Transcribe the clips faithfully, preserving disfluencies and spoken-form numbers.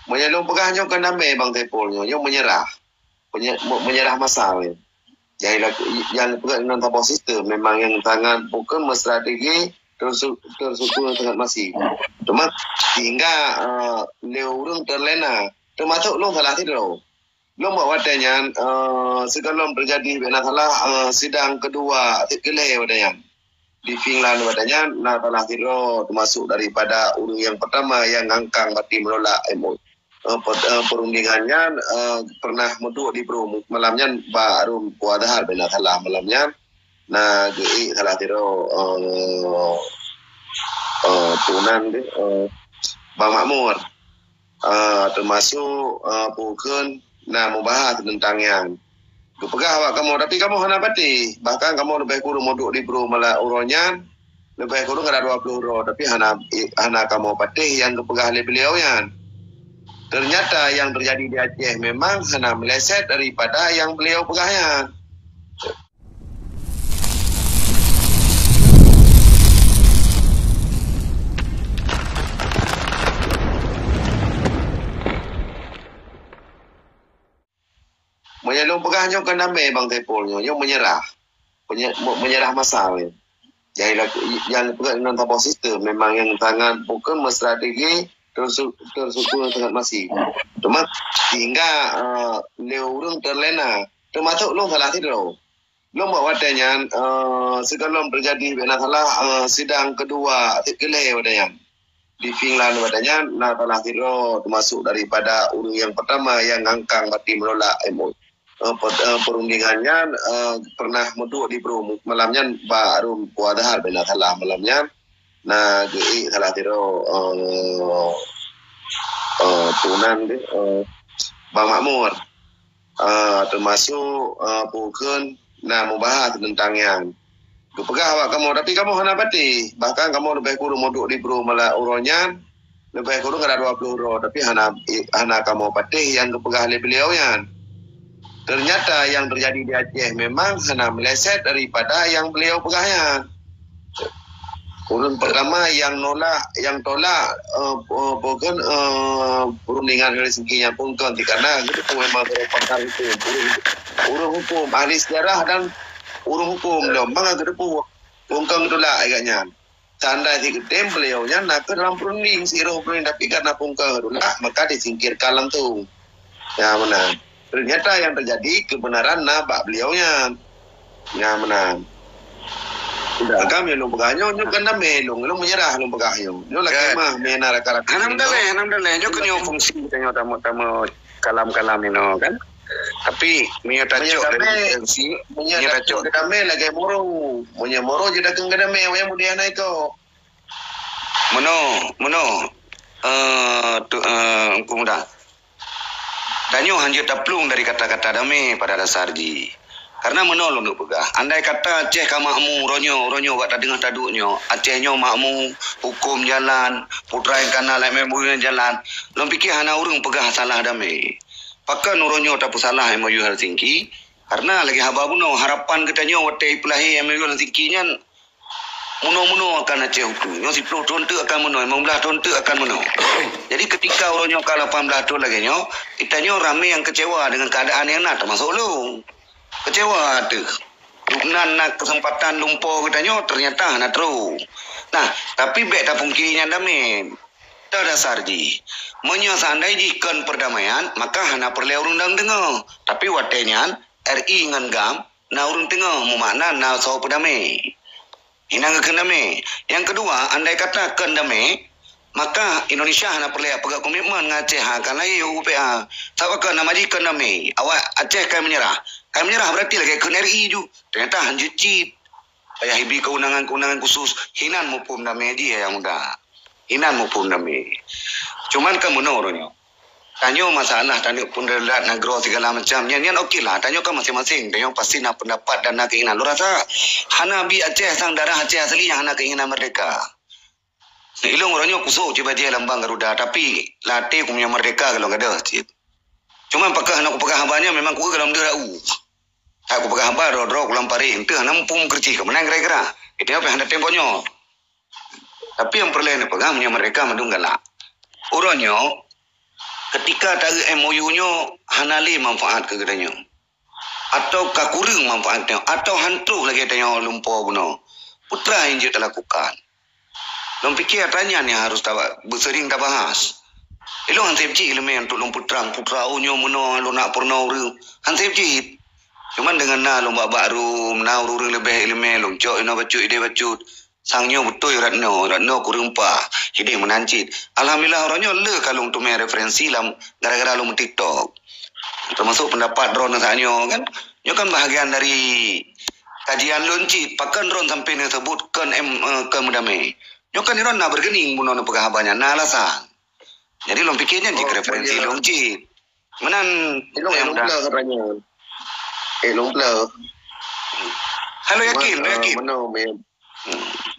Meunyoe lôn peugah nyoe kon damé Bang Saiful nyoe, nyoe menyerah. Penye-, me-, menyerah masa nyoe. Nyang dilaku-, nyang peugah ngon saboh sistem memang nyang sangat bukan strategi tersu-, terstruktur sangat masif. Cuma sehingga, eh, lé ureuëng terlena, termasuk lôn salah sidroe. Lôn bak watée nyan, eh, sigohlom terjadi bak na salah, eh, sidang kedua, sit keulhée watée nyan. Di Finland watée nyan, na salah sidroe termasuk daripada ureuëng nyang pertama nyang ngangkang bati menolak M O U. Eh, per-, eh, perundingan nyan, eh, pernah meuduek di Bru malam nyan bak Harun Kuadhar bak na salah malam nyan. Na geuék salah sidroe, eh, eh, tunan deh, eh, Bang Makmur. Ah, termasuk, ah, peue kheun na mubahas teuntang nyan. Geupeugah awak kamoe, tapi kamoe hana patéh. Bahkan kamoe leubeh kureueng meuduek di Bru malam uroe nyan, leubeh kureueng ada dua puluh droe, tapi hana, hana kamoe patéh nyang geupeugah lé beliau nyan. Ternyata yang terjadi di Aceh memang hana meleset daripada yang beliau peugah nyan. Meunyoe lôn peugah nyoe kon damé Bang Saiful nyoe, nyoe menyerah. Penye-, me-, menyerah masa nyoe. Nyang dilaku-, nyang peugah ngon saboh sistem memang nyang sangat bukan strategi tersu-, terstruktur sangat masif. Cuma sehingga, eh, lé ureuëng terlena, termasuk lôn salah sidroe. Lôn bak watée nyan, eh, sigohlom terjadi bak na salah, eh, sidang kedua, sit keulhée watée nyan. Di Finland watée nyan, na salah sidroe termasuk daripada ureuëng nyang pertama nyang ngangkang bati menolak M O U. Eh, per-, eh, perundingan nyan, eh, pernah meuduek di Bru malam nyan bak Harun Kuadhar bak na salah malam nyan. Na geuék salah sidroe, eh, eh, tunan deh, eh, Bang Makmur. Ah, termasuk, ah, peue kheun na mubahas teuntang nyan. Geupeugah awak kamoe, tapi kamoe hana patéh. Bahkan kamoe leubeh kureueng meuduek di Bru malam uroe nyan, leubeh kureueng ada dua puluh droe, tapi hana, hana kamoe patéh nyang geupeugah lé beliau nyan. Ternyata yang terjadi di Aceh memang hana meleset daripada yang beliau peugah nyan. Ureuëng pertama nyang nolak, nyang tolak, eh, eh, bukan, eh, perundingan Helsinki nyan pun kon, karena geuteupeue memang merupakan hukum. Ureuëng, ureuëng hukum, ahli sejarah dan ureuëng hukum lom, memang geuteupeue pun kon geutulak agak nyan. Seandai si geutem beliau nyan na ke dalam perunding, siroh perunding, tapi karena pun kon geutulak, maka disingkirkan langsung. Ya, meunan. Ternyata yang terjadi kebenaran na bak beliau nyan. Ya, meunan. Udah. Kami lôn peugah nyoe, nyoe kan damé lôn, lôn menyerah lôn peugah nyoe. Nyoe lagée mah mena rakan-rakan. Alhamdulillah, alhamdulillah. Nyoe keuh nyoe fungsi kita nyoe tamu-tamu kalam-kalam inoe kan. Tapi meunyoe tacok dari fungsi, meunyoe tacok ke damé lagée moro. Meunyoe moro je datang ke damé, wayang mudah na iko. Meunoe, meunoe, eh, tu, eh, Engku Muda. Tanyoe hanjeuet taplueng dari kata-kata damé pada dasar jih. Karena meunoe lôn peugah, andai kata Aceh ka makmu uroe nyoe, uroe nyoe bak tadeungoe taduek nyoe, Aceh nyoe makmu, huköm jalan, putra nyang kana lam buleuen jalan, lôn pike hana ureuëng peugah salah damé. Pakon uroe nyoe tapeusalah M O U Helsinki? Karena lagée haba bunoe, harapan geutanyoe watée ipeulahé M O U Helsinki nyan, meunoe-meunoe akan Aceh ukeue. Nyoe siplôh thon teuk akan meunoe, limong blaih thon teuk akan meunoe. Jadi, ketika uroe nyoe ka lapan blaih thon lagée nyoe, geutanyoe ramé nyang keucewa deungon keuadaan nyang na, teumasok lôn. Keucewa teuh. Dubnan na keuseumpatan lumpoe geutanyoe, teunyata hana trok. Nah, tapi bék tapungkiri nyan damé. Teuh dasar jih. Meunyoe seandai jih kon perdamaian, maka hana peureulée ureuëng dang deungoe. Tapi watée nyan, R I ngon GAM na ureuëng teungoh, meumakna na soe peudamé. Inan geukheun damé. Nyang keudua, andai kata kon damé, maka Indonesia hana peureulée peugah komitmen ngon Aceh akan lahé U P A. Sabab kon nama jih kon damé, awak Aceh ka meunyeurah. Ka meunyeurah berarti lagée kheun R I ju. Teunyata hanjeuet cit. Payah ibi keunangan-keunangan khusus, hinan muphom damé jih, Ayah Muda. Hinan muphom damé. Cuman kan meunoe uroe nyoe. Tanyoe masalah tanyoe pun darurat nanggroe sigala macam. Nyan, nyan oke lah. Tanyoe kan masing-masing. Tanyoe pasti na pendapat dan na keinginan. Lôn rasa hana bi Aceh sang darah Aceh asli nyang hana keinginan merdeka. Ilong uroe nyoe kusok cit bajée lambang Garuda, tapi lam até ku meunyoe merdeka golom gadôh cit. Cuma pakon hana kupeugah haba nyan memang ku golom deuh rau. Hai kupeugah haba droe-droe ku lam parit, enteuh hana muphom keureucih keu meunan kira-kira. Itu apa hana tem konyol. Tapi nyang peureulée neupeugah meunyoe merdeka mandum galak. Uroe nyoe, Ketika taeu M O U nyoe hana lé manfaat keu geutanyoe, atau ka kureueng manfaat nyoe, atau han troh lagée tanyoe lumpo bunoe, peue teuma nyang jeuet talakukan? Lôn pike atra nyan nyang harus taba-, beuseuring tabahas. Ilôn han seb jih ileumé untuk lôn peutrang putra, oh, nyoe meunoe lôn nak peurunoe ureuëng. Han seb jih. Cuman deungon na lôn bak-bak rum, na ureuëng leubeh ileumé, lôn cok inoe bacut, ideh bacut. Sang nyoe beutôi urat nyoe, urat nyoe kureueng pah, ideh meunan cit. Alhamdulillah, uroe nyoe le ka lôn teumé referensi lam gara-gara lôn TikTok. Termasuk pendapat droeneuh saat nyoe kan. Nyoe kan bahagian dari kajian lôn cit, pakon droeneuh sampai neuseubut kon em, eh, kon meudamé. Nyoe kan droeneuh na bergening bunoe neupeugah haba nyan, na alasan. Jadi lôn pike nyan jih referensi lôn cit. Meunan. Ilong, ilong blur katanya. Ilong blur. Halo, yakin, mana, yakin. Mana,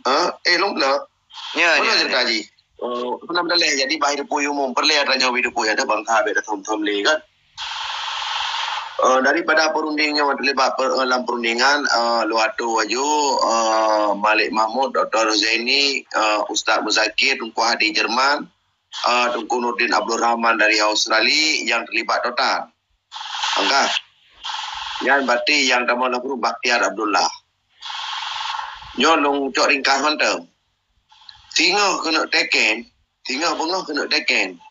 ha? Eh, long blur. Ya, mana ya, cerita ya. Ji? Oh, pernah berdalih jadi bah hidup umum. Perlu ada nyawa hidup ada bangsa ada thom-thom le kan. Uh, daripada perunding nyoe terlibat per, uh, dalam perundingan uh, Luatu Waju, uh, Malik Mahmud, Doktor Zaini, uh, Ustaz Muzakir, Tunku Hadi Jerman, uh, Tunku Nurdin Abdul Rahman dari Australia yang terlibat total. Angka. Nyan berarti yang tamong lam grup Bakhtiar Abdullah. Nyoe lôn cok ringkas mantong. Singoh keuneuk teken, singoh beungoh keuneuk teken.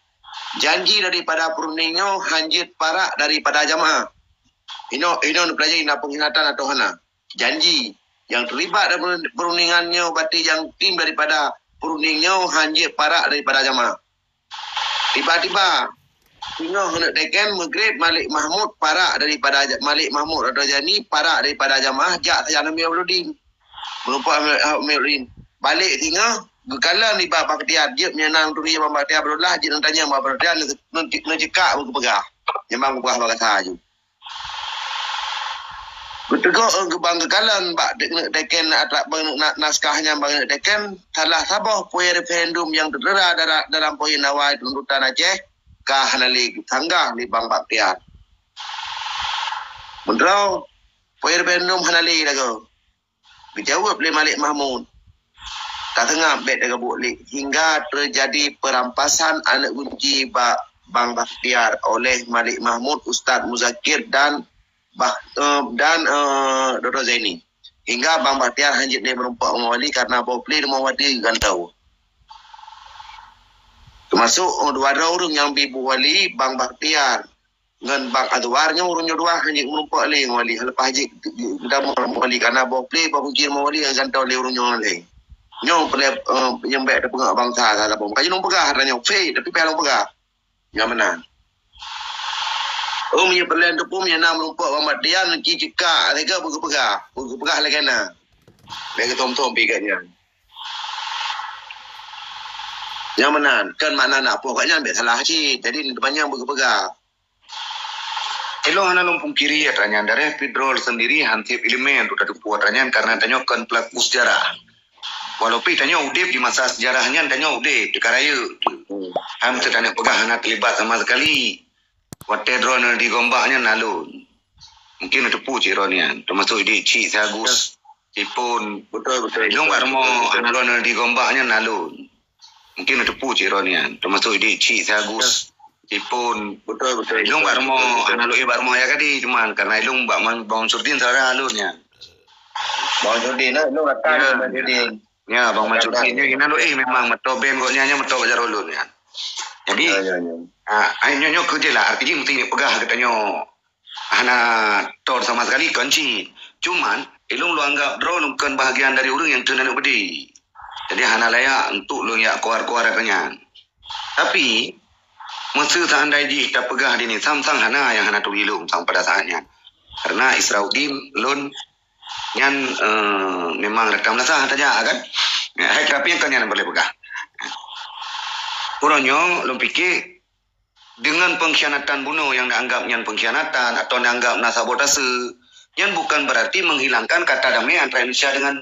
Janji daripada perunding nyoe hanjeuet parak daripada jamaah. Inoe, inoe neupelajari na pengkhianatan atau hana. Janji yang terlibat dalam perundingan nyoe berarti yang tim daripada perunding nyoe hanjeuet parak daripada jamaah. Tiba-tiba singoh heuneuk teken Maghrib Malik Mahmud parak daripada Malik Mahmud atau Jani parak daripada jamaah jak sajan Amir Abdul Din. Meureumpok Amir Abdul Din. Balek singoh geukalon nibak Bakhtiar jeuet meunang turi Bang Bakhtiar Abdullah jeuet neutanyong Bang Bakhtiar neucekak beupeugah. Nyang bang peugah bak gata aju. Geuteugok geubang geukalon bak teken atra naskah nyan bak teken salah saboh poin referendum nyang teutera dalam poin awai tuntutan Aceh ka hana lé geusanggah lé Bang Bakhtiar. Meudroe poin referendum hana lé lagoe. Geujaweueb lé Malik Mahmud, "Taseungab bèk tagabuk lé hingga teujadi peurampasan aneuk gunci bak Bang Bakhtiar oleh Malik Mahmud, Ustaz Muzakir dan bah, uh, dan uh, Doktor Zaini. Hingga Bang Bakhtiar hanjeuet lé meurumpok ngon Wali karena boh plé rumoh Wali geugantoe." Termasuk uh, dua droe ureuëng nyang bi bu Wali, Bang Bakhtiar ngon Bang Adwar nyoe ureuëng nyoe dua hana jeuet meurumpok lé ngon Wali. Leupah jih geudamong ngon Wali karena boh plé boh kunci rumoh Wali nyang gantoe lé ureuëng nyoe lé. Nyoe peureulée uh, nyang bék teupeungah bangsa salah boh. Ka jeuet lôn peugah atra nyoe fake tapi payah lôn peugah. Nyang meunan. Oh meunyoe peureulée teupeu meunyoe na meurumpok Bang Bakhtiar nanti cekak lagée beugeupeuga. Beugeupeuga lagée na. Lagée tom-tom pi geuh nyan. Nyang meunan, kan makna nak poh geuh nyan bék salah cit. Jadi teumanyong beugeupeuga. Ilong hana lôn pungkiri atra nyan dari Fidrol sendiri hansip ileumé untuk tateupeue atra nyan karena tanyoe kon pelaku sejarah. Walaupun tanyoe udeb di masa sejarah nyan tanyoe udeb di karaya. Ham teutanyoe peugah hana terlibat sama sekali. Watée droeneuh di gombak nyan na lôn. Mungkin teupeue cit droeneuh nyan, termasuk di Cik Sagus, Ipon. Betul betul. Ilong bak rumoh hana droeneuh di gombak nyan na lôn. Mungkin teupeue cit droeneuh nyan, termasuk di Cik Sagus, Ipon. Betul betul. Ilong bak rumoh hana lôn bak rumoh ya kadi cuman karena ilong bak Bang Surdin saudara lôn nyan. Bang Surdin, eh, ilong datang Bang Surdin. Ya, Bang Mansur nyoe inan lôn eh memang meutoben gobnyan nyoe meutoben jaroe lôn nyan. Jadi, ya, ya, ya. Ah, ai nyoe nyoe keu jih lah arti jih mesti peugah geutanyoe hana thon sama sekali kon cit. Cuman ilong lôn anggap droe lôn kon bahagian dari ureuëng nyang keuneuk beudé. Jadi hana layak untuk lôn yak kuar-kuar nyan. Tapi meuseu seandai jih tapeugah dini sam-sam hana nyang hana turi lôn sam pada saat nyan. Karena Israuddin lôn nyan uh, memang rekam lasah saja kan. Hai tapi yang kan nyan boleh peugah. Uroe nyoe lôn pike dengan pengkhianatan bunoe yang dianggap nyan pengkhianatan atau dianggap na sabotase, nyan bukan berarti menghilangkan kata damai antara Indonesia dengan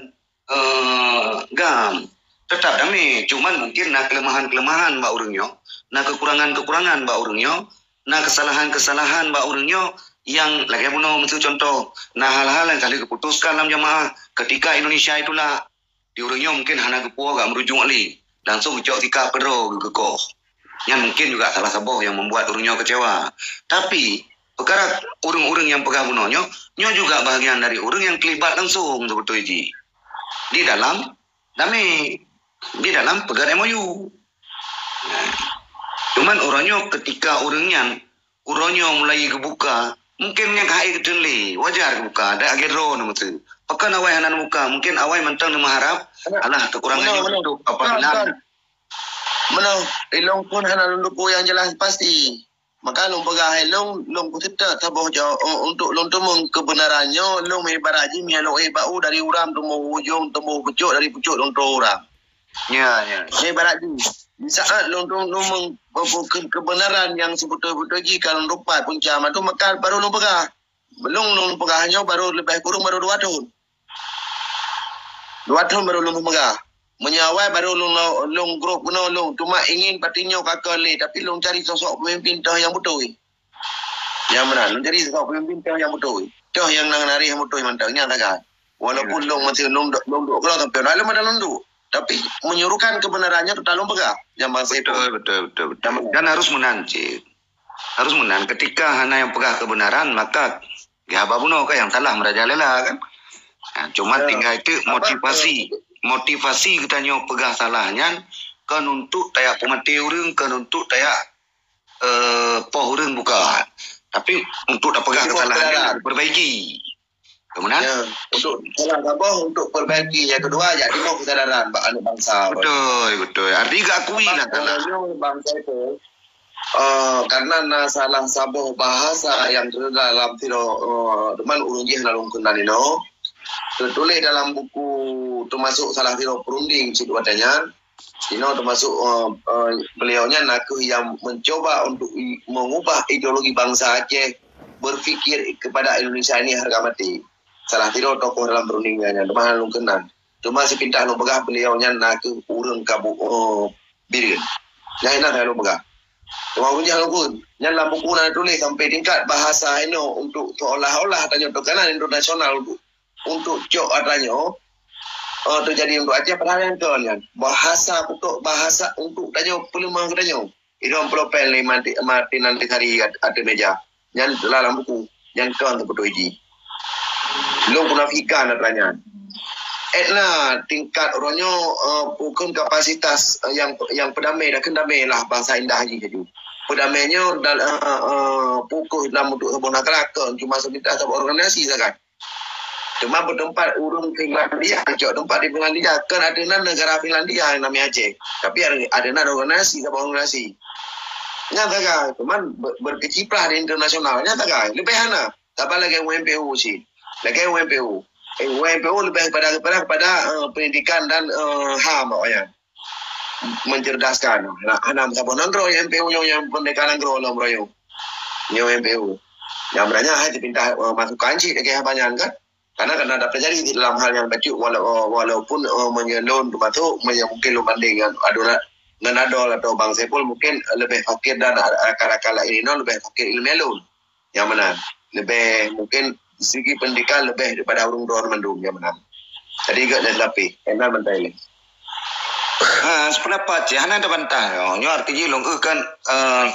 uh, GAM. Tetap damai, cuman mungkin na kelemahan-kelemahan bak ureuëng nyoe, na kekurangan-kekurangan bak ureuëng nyoe, na kesalahan-kesalahan bak ureuëng nyoe yang lagée bunoe miseu contoh, na hal-hal yang ka lheueh geuputuskan lam jamaah ketika Indonesia itulak. Di ureuëng nyoe mungkin hana geupuwoe gak meurujuk lé, langsung geucok sikap keudroe geukoh. Nyan mungkin juga salah saboh nyang membuat ureuëng nyoe kecewa. Tapi, peukara ureuëng-ureuëng nyang peugah bunoe nyoe, nyoe juga bahagian dari ureuëng nyang terlibat langsung sebetul jih di dalam damé, di dalam peugah M O U. Cuman uroe nyoe ketika ureuëng nyan, uroe nyoe mulai geubuka, mungkin nyang ka hai geuteun lé, wajar geubuka, ada agak droe na meusu. Pakon awai hana neubuka, mungkin awai mantong neumeuharap, alah, kekurangan nyoe untuk apabila. Meunoe, ilong pun hana lôn tupeue nyang jelas pasti. Maka lôn peugah hai lôn, lôn peuseutôt saboh jo-, u-, untuk lôn teumeung keubeunaran nyoe, lôn ibarat jih meunyoe lôn éh bak u dari uram teumbôh ujong, teumbôh pucôk, dari pucôk lôn troh uram. Ya, ya. Ibarat jih, di saat lôn teumeung, teumeung pe-, pe-, ke-, keubeunaran nyang sibeutôi-beutôi jih ka lôn tupat punca mantong, maka baru lôn peugah. Lôn, lôn peugah nyoe baru leubeh kureueng baru dua thon. Dua thon baru lôn peugah. Meunyoe awai baru lôn, lôn grup keunoe lôn. Cuma ingin pati nyoe ka kon lé, tapi lôn cari sosok pemimpin toh nyang beutôi. Nyang meunan, lôn cari sosok pemimpin toh nyang beutôi. Toh nyang na narih nyang beutôi mantong, nyan sagai. Walaupun lôn masih lôn dok, lôn dok keudroe sampoe na lôn ada lôn dok. Tapi menyuruhkan kebenaran nyoe teutap lôn peugah. Nyang bansa itu. Betul, betul, betul, betul. Dan harus meunan cit. Harus meunan, ketika hana nyang peugah kebenaran, maka geuhaba bunoe kan nyang salah merajalela kan. Ha, cuma tinggai teuk motivasi, motivasi geutanyoe peugah salah nyan kon untuk tajak peumaté ureuëng, kon untuk tajak, eh, poh ureuëng bukan. Tapi untuk tapeugah kesalahan nyan, perbaiki. Kemudian? Ya, untuk salah saboh untuk perbaiki, yang kedua, ya, timoh kesadaran bak aneuk bansa. Betul, betul. Arti geuakui lah salah. Bangsa itu, eh, karena na salah saboh bahasa yang dalam siro, eh, teman ureuëng jih na lungkun dan ino. Tertulis dalam buku termasuk salah siro perunding cit watanya. Ino termasuk, eh, eh, beliau nyan nakeuh yang mencoba untuk i-, mengubah ideologi bangsa Aceh berfikir kepada Indonesia ini harga mati. Salah siro tokoh dalam perundingan nyan, teuma lôn kenal. Cuma sipintah lôn peugah beliau nyan nakeuh ureuëng kabu, eh, Bireuen. Nyan inan lôn peugah. Teuma ureuëng nyan lôn pun, nyan lam buku na tuléh sampai tingkat bahasa ino untuk seolah-olah tanyoe teukanan internasional untuk, untuk cok atra nyoe, eh, terjadi untuk Aceh padahal nyan kon nyan. Bahasa kutok bahasa untuk tanyoe peuleumah geutanyoe. Idong pulpen lé Martin, Martin Antisari at-, ateueh meja. Nyan lam buku. Nyan kon teupeutôi jih. Lôn munafikan atra nyan. Etna tingkat uroe nyoe, eh, pukon kapasitas, eh, yang, yang peudamé, dah keun damé lah bangsa indah jih laju. Peudamé nyoe dal-, eh, eh, pukon lam untuk saboh nagara kon cuma seubintas saboh organisasi sagai. Cuma beuteumpat ureuëng Finlandia, cok teumpat di Finlandia. Kan ada nan negara Finlandia yang namanya Aceh. Tapi ada, ada nan organisasi, saboh organisasi. Nyan sagai, cuman ber-, berkeciprah di internasional. Nyan sagai, lebih hana. Saban lagèe U N P O cit. Lagèe U N P O. Eh, U N P O lebih pada, pada, pada, eh, pendidikan dan, eh, ham awaknyan. Mencerdaskan. Hana, hana saboh nanggroe U N P O nyoe nyang merdeka nanggroe lom royong. Nyoe U N P O. Nyang beuranya hai dipinta, eh, masukan cit lagèe haba nyan kan. Karena, karena ada terjadi di dalam hal yang bacut wala-, walaupun, eh, meunyoe lôn termasuk, meunyoe mungkin lôn banding ngon aduna-, ngon Adol atau Bang Saiful mungkin lebih fakir dan rakan-rakan lain inoe lebih fakir ilmu lôn. Nyang meunan. Leubeh mungkin segi pendidikan leubeh daripada ureuëng droe mandum nyang meunan. Jadi gét lé lapih, kena mentai lé. Ha, sependapat cit hana ada bantah. Nyoe arti jih lôn, eh, kan, eh,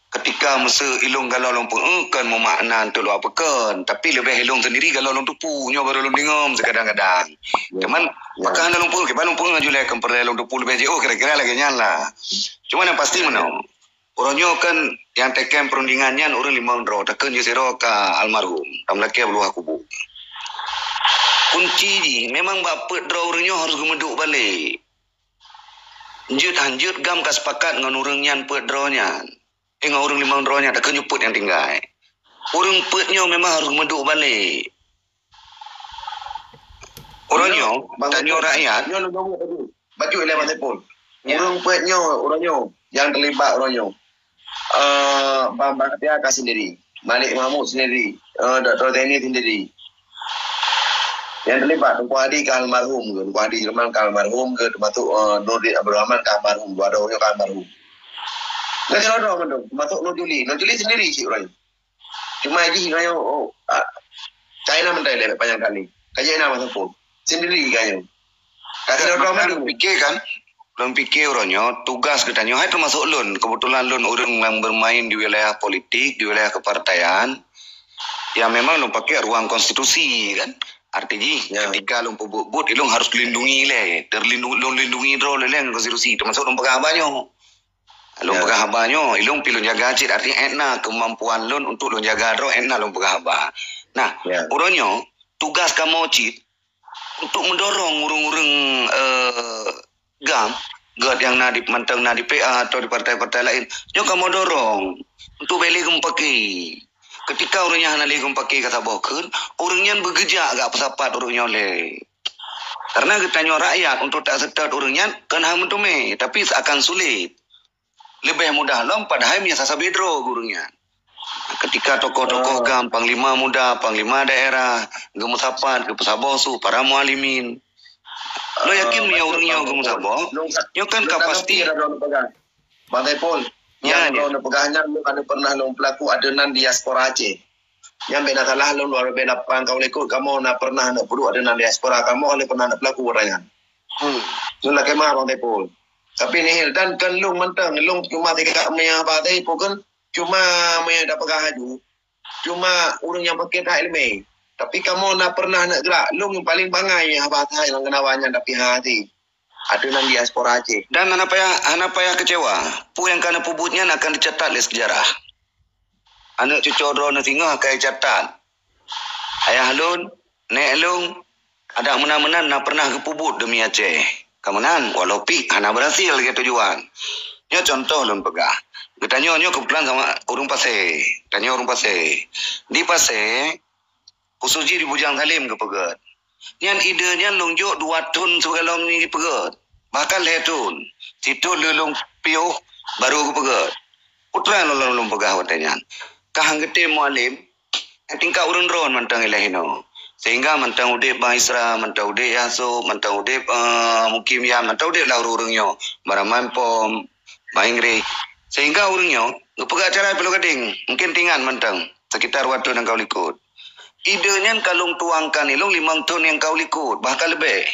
ketika masa ilong galo lôn pun, eh, kan memakna untuk luar pekan. Tapi leubeh ilong sendiri galo lôn tupu, nyoe baru lôn dengom sekadang-kadang. Cuman, maka hana lôn pun, kiban lôn pun ngaju lé kan pernah lôn tupu leubeh jauh kira-kira lagèe nyan lah. Cuman yang pasti meunoe. Uroe nyoe kan nyang teuken perundingan nyan ureuëng limong droe, takheun jih sidroe ka almarhum, ka meulakèe bak luwa kubu. Kunci jih memang bak peuet droe ureuëng nyoe harôh geumeuduek balek. Jeuet han jeuet GAM ka sepakat ngon ureuëng nyan peuet droe nyan. Eh, ngon ureuëng limong droe nyan, takheun jih peuet nyang tinggai. Ureuëng peuet nyoe memang harôh geumeuduek balek. Uroe nyoe, tanyoe rakyat. Nyoe lôn jaweueb tadi. Bacut ilèe Bang Saiful. Ya. Ureuëng peuet nyoe, uroe nyoe, nyang terlibat uroe nyoe. Eh, Bang Bakhtiar ka sendiri. Malik Mahmud sendiri. Eh, Doktor Zaini sendiri. Nyang terlibat, Teungku Hadi ka almarhum ke. Teungku Hadi Jerman ka almarhum ke. Termasuk, eh, Nurdin Abdul Rahman ka almarhum. Dua droe nyoe ka almarhum. Nyan sidroe mandum. Termasuk Nur Juli. Nur Juli sendiri cit uroe nyoe. Cuma jih nyoe, oh, ah, China mentai lé panyang kali. Ka China masa pun. Sendiri ka nyoe. Ka sidroe mandum. Fikir kan? Lôn pike uroe nyoe tugas geutanyoe hai teumasok lôn. Keubeutulan lôn ureuëng nyang beumain di wilayah politik, di wilayah keupartaian. Ya memang lôn pakai ruang konstitusi kan. Arti jih ya. Ketika lôn peubuet-buet, ilong harus lindungi lé. Terlindung, lôn lindungi droe lé lé ngon konstitusi. Teumasok lôn peugah haba nyoe. Lôn ya. Peugah haba nyoe, ilong pi lôn jaga cit. Arti etna kemampuan lôn untuk lôn jaga droe, etna lôn peugah haba. Nah, ya. Uroe nyoe tugas kamoe cit untuk mendorong ureuëng-ureuëng eh, GAM, GAT nyang na di mantong na di P A atau di partai-partai lain, nyoe kamoe dorong untuk bèk lé geumeupaké. Ketika ureuëng nyan hana lé geumeupaké ka saboh kheun, ureuëng nyan beugeujak gak peusapat ureuëng nyoe lé. Karena geutanyoe rakyat untuk tak seutôt ureuëng nyan kan hana meuteumé, tapi akan sulit. Leubeh mudah lom padahai meunyoe sabe droe ureuëng nyan. Ketika tokoh-tokoh GAM, panglima muda, panglima daerah, geumeusapat, geupeusaboh su para mualimin. Lo yakin meunyoe ureuëng nyoe geumeusaboh, nyoe kan ka pasti. Bang Saiful, ya, nyan droe peugah nyan lôn ada pernah lôn pelaku adonan diaspora Aceh. Nyan bèk na salah lôn, bèk na paham kamoe likot, kamoe na pernah na peuduek adonan diaspora, kamoe na pernah na pelaku ata nyan. Hmm. Nyoe lakèe meu'ah Bang Saiful. Tapi nihil dan kan lôn mantong, lôn cuma tingkat meunyoe Bang Saiful kan cuma meunyoe dak peugah laju. Cuma ureuëng nyang pakai that ileumèe. Tapi kamoe na pernah na gerak, lôn paling bangai haba that lam keunawan nyan tapi hati. Adonan diaspora Aceh. Dan hana payah hana payah kecewa. Peue nyang ka neupeubuet nyan akan dicatat lé sejarah. Aneuk cucoe droeneuh singoh akan dicatat. Ayah lôn, nèk lôn, adak meunan-meunan na pernah geupeubuet demi Aceh. Ka meunan, walau pih hana berhasil lagèe tujuan. Nyoe contoh lôn peugah. Geutanyoe nyoe keubeutulan sama ureuëng Pasé. Tanyoe ureuëng Pasé. Di Pasé, khusos jih di Bujang Salim geupeugèt. Nyan ide nyan lôn jok dua thon sigohlom nyoe jipeugèt. Bahkan lhèe thon. Sithon lé lôn piôh baru geupeugèt. Peue treuk lôn lôn peugah watèe nyan. Ka han geutem mualem, tingkat ureuëng droen mantong ilèe inoe. Sehingga mantong udép Bang Isra, mantong udép Yasub, mantong udép eh, Mukim Yan, mantong udép lah ureuëng-ureuëng nyoe. Bang Rahman Pom, Bang Inggris. Sehingga ureuëng nyoe geupeugah acara Pulo Gadeng. Mungkin tingat mantong, sekitar dua thon nyang ka u likot. Ide nyan ka lôn tuangkan ilong limong thon nyang ka u likot, bahkan leubeh.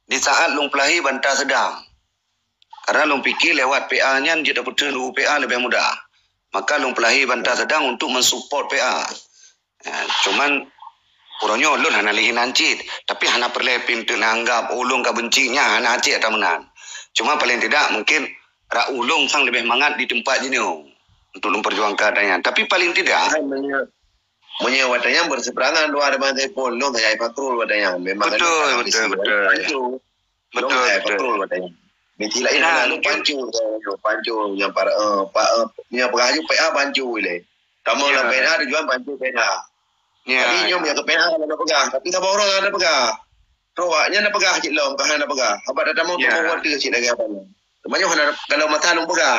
Di saat lôn peulahé Banta Sedang. Karena lôn pike lewat P A nyan jeuet tapeutheun u P A leubeh mudah. Maka lôn peulahé Banta Sedang untuk mensupport P A. Eh, cuman uroe nyoe lôn hana lé hinan cit, tapi hana peureulèe pih untuk neuanggap ulôn ka benci nyan hana cit ata meunan. Cuma paling tidak mungkin rak ulôn sang leubeh mangat di teumpat jinoe untuk lôn perjuangkan ata nyan. Tapi paling tidak meunyoe watèe nyan berseberangan dua depan telepon, lôn tajak Fakrul watèe nyan. Memang betul, betul, betul. Lôn hai betul. Betul, hai betul. Patrol watèe nyan. Misi laén nah, hana lôn mungkin pancu, pancu nyang para eh, pa, eh, nyang peugah laju P A pancu ilèe. Kamoe ya. Lam P N A tujuan pancu P N A. Ya, tapi nyoe ya. Nyang ke P N A hana peugah, tapi saboh ureuëng hana peugah. Roh awak nyan hana peugah cit lom, ka hana peugah. Abang dah tamong ya. Tamong water cit lagèe apa nyan. Cuma nyoe hana kalau masa lôn peugah.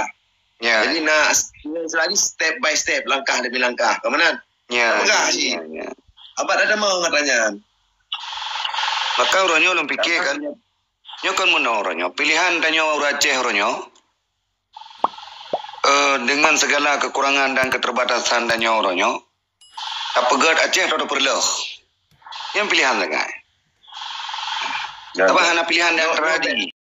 Ya. Jadi nak selagi step by step, langkah demi langkah. Ka meunan? Ya. Peugah ya, cit. Ya, ya. Abang dah tamong katanya. Maka uroe nyoe lôn pikir kan. Nyoe kan meunoe uroe nyoe. Pilihan tanyoe ureuëng Aceh uroe nyoe, eh, dengan segala kekurangan dan keterbatasan tanyoe uroe nyoe, tapeugèt Aceh atau tapeureuloh. Nyan pilihan sagai. Ya. Tapi hana pilihan nyang teurjadi.